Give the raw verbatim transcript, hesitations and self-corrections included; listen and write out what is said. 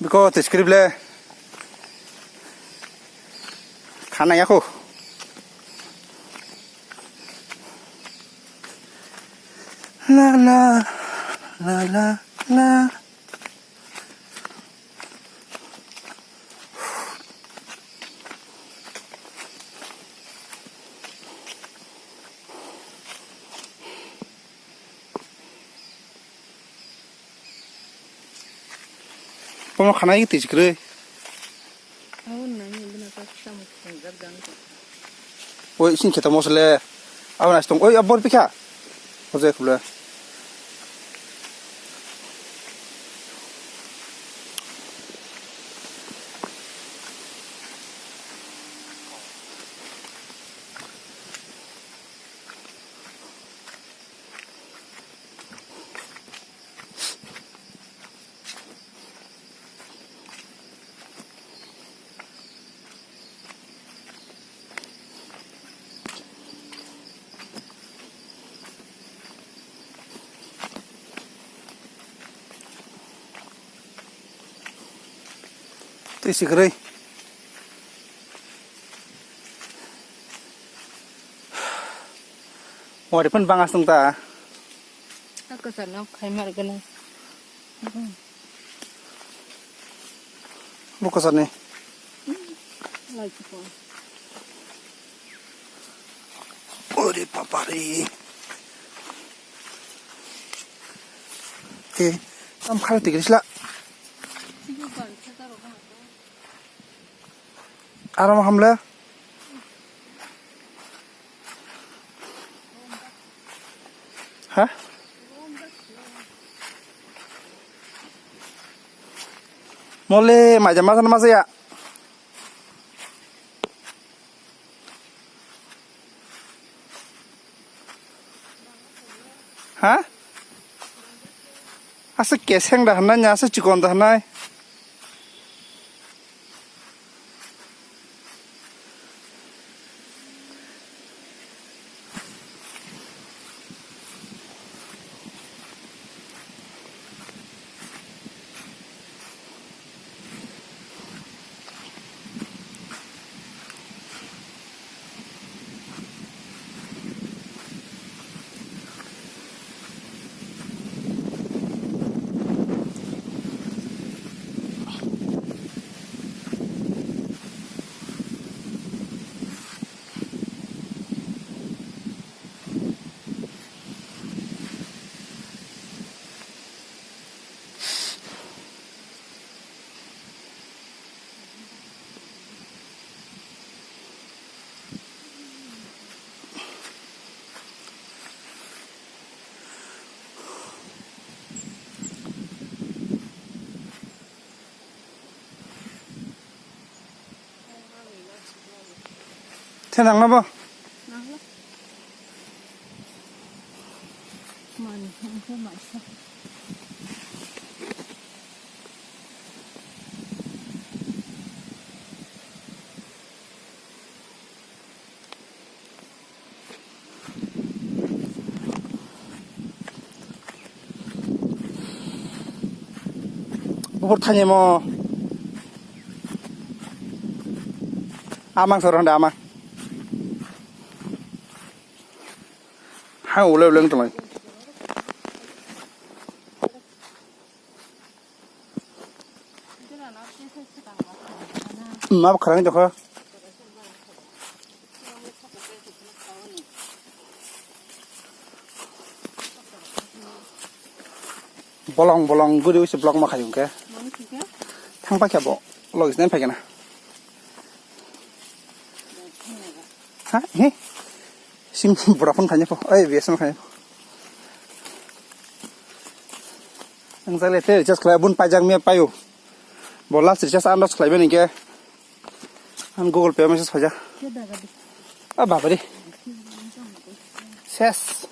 Biko twi script le khana yakho. La la la la la. Pono khana yik twi kwrwi. Abo nang ni bwna kok tamo khungjak jang kok. Oi, sing kheta mosle. Abo nai tong. Oi, abor pikha. Ojai khule. Twi si kwrwi. Wari phan bang asung ta. Ako sa nok khai mar gana. Buko sani. Lai ko. Ore papa re. Te, tam khalo tigris la. Aram hamle. Ha? Mole maja masa masa ya. Ha? Asa keseng da hanai, asa chikon da hanai. Thenang na bo? Mani hwnkhai maisa. Bubur thani mo. Amang soro hande amang. Hai ulai ulai tong lai. Ma kharang jokha. Bolong bolong guri usi blok ma khaiyung khe. Thang pakya bo logis nai phaikena. Ha? He? Sim bura phone khaina pho. Ai, B S N L khaina pho. Ang jale te recharge khlai bun paijak me payo. Bo last recharge andos khlai bani ke. Ang Google Pay message phaja. A baba re. Ses.